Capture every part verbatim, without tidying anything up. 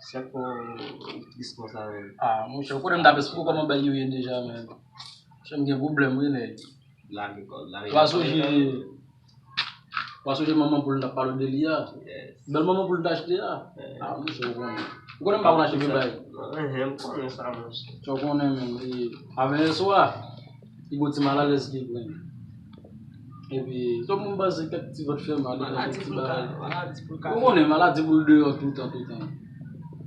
Chak fwa w tris konsa menm. Ah, monchè, ou konnen m t ap esplike w kòman bagay yo ye deja, men. Monchè, m gen pwoblèm, wi, nèg. Lage kò, lage kò. Ou pa sonje, ou pa sonje manman poul n t ap pale w de li a? Yes. Bèl manman poul n t achte a? Eh. Ah, monchè, ou konnen. Ou konnen m pa konn achte vye bagay. Eh, eh, m konnen sa, monchè. Sa w konnen, men, e, avè yèswa, li gon ti malalèz ki pran. Epi, tout moun panse kèk ti vant fè mal, kèk ti bagay. Maladi pou l ka, maladi pou l ka. Ou konnen, maladi pou l deyò toutan, toutan.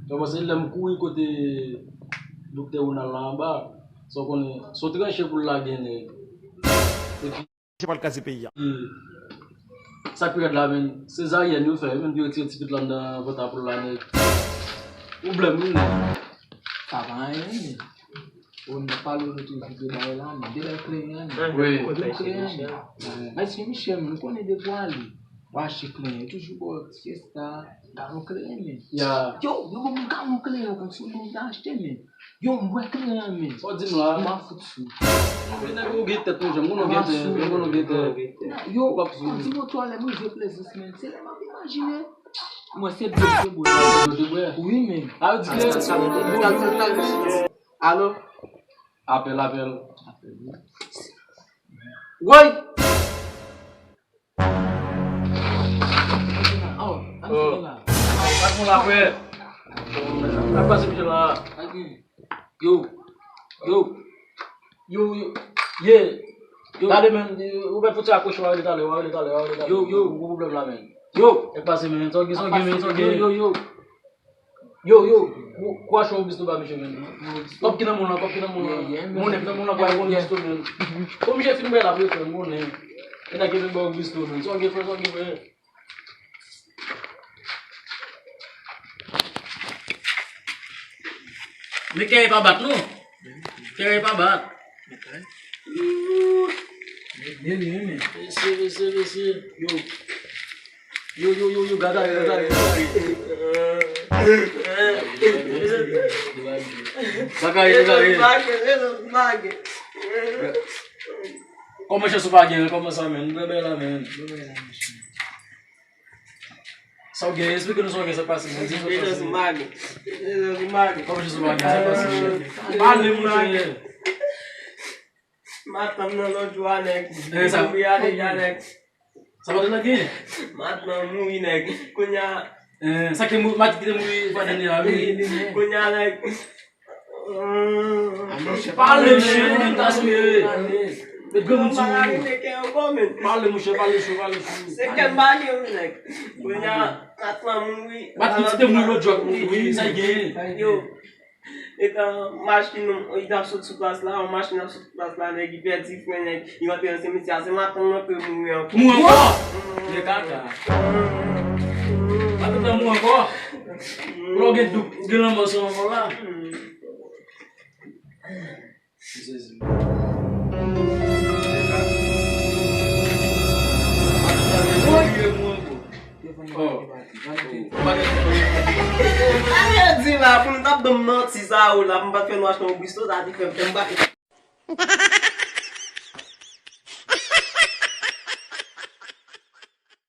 Sa w panse lè m kouri kote doktè Ronald la anba, sa w konnen, se yon tranche pou l lage nèg. Epi, se pa l kraze peyi a. Sa ki rèd la, men, sezaryèn yo fè, yo menm ki retire ti pitit la anndan vant a poul la, nèg. Pwoblèm, wi, nèg. Sa pa anyen, men. Bon, n ap pale nou toujou de bagay la, men de bagay kleren an, men. Wi. De kleren an, men. Bay Sen Michèl, men, nou konnen depi w ale, w achte kleren, yo toujou ba w Fiesta, galon kleren, men. Ya. Yo, yo ban m galon kleren, kòmsi yo ban m achte, men. Yo, m bwè kleren an, men. Sa w di m la? M ap fout sou. Nèg ou gen tèt, nou, janm, moun ou gen tèt, moun ou gen tèt. Yo, w ap sou. Yo, di m yon twò lè m rive Plezans, men. Se lè m ap imajine. Mwen, se dlo, se bwè. Dlo, se bwè? Wi, men. A, yo di ke. Alo? Apèl, apèl. Woy! Oh, ann fini la. Pat moun la, frè. Sa k pase, mesye la? Yo. Yo. Yo, yo. Ye. Yo. Gade, men, ou mèt fouti akwoche, w a rele talè, w a rele talè, w a rele talè. Yo, yo. Ou gon pwoblèm la, men. Yo. Sa k pase, men? Sa w gen, sa w gen, men, sa w gen? Yo, yo, yo. Yo, yo, kou-, kou achte yon Ogusto ba mesye, men. Kòb ki nan men w lan, kòb ki nan men w lan. Monnen ki nan men w lan, kou achte yon Ogusto, men. Kou misye fin bay la pou yo fè monnen. E nèg ki vin ba Ogusto, men. Sa w gen, frè, sa w gen, frè? Men kè pa bat, non. Kè pa bat. Mesye, mesye, mesye. Yo. Yo, yo, yo, yo, gade, gade, gade. Bagay, bagay. Kòman chans ou pa gen, kòman sa, men? Bebe la, men. Sa w gen, esplike nou sa w gen, sa k pase, men. Di nou sa k pase. Kòman chans ou pa gen, sa k pase, men? Pale, monchè. Matant m nan lòt jou a, nèg. Eh, sa. Li mouri a deja, nèg. Sa matant nan gen? Matant nan mouri, nèg. Kounye a. Eh, sa ki mou-, matant ki te mouri fwa dènye a, wi. Kounye a, nèg. Pale, mesye, nou menm gason ye. Met granmoun sou nou. Pale, monchè, pale cho, pale cho. Se kè m pa gen, wi, nèg. Kounye a, matant nan mouri. Matant ki te mouri lòt jou a, wi, sa l gen. Yo. Etan machin, li t ap sot sou plas la, yon machin ap sot sou plas la, nèg, li pèdi fren, nèg, li rantre nan simityè a, se matant nan ke mouri ankò. Mouri ankò? Mm. Men kaka. Matant nan mouri ankò? Pou lè w gen dout, ou gen lanmò sou lanmò la. Mm. M sezi. Sa vle di la, pou nou t ap ban m manti sa yo la, pou m pa t fè nou achte yon Ogusto, sa te fè m fè m pa.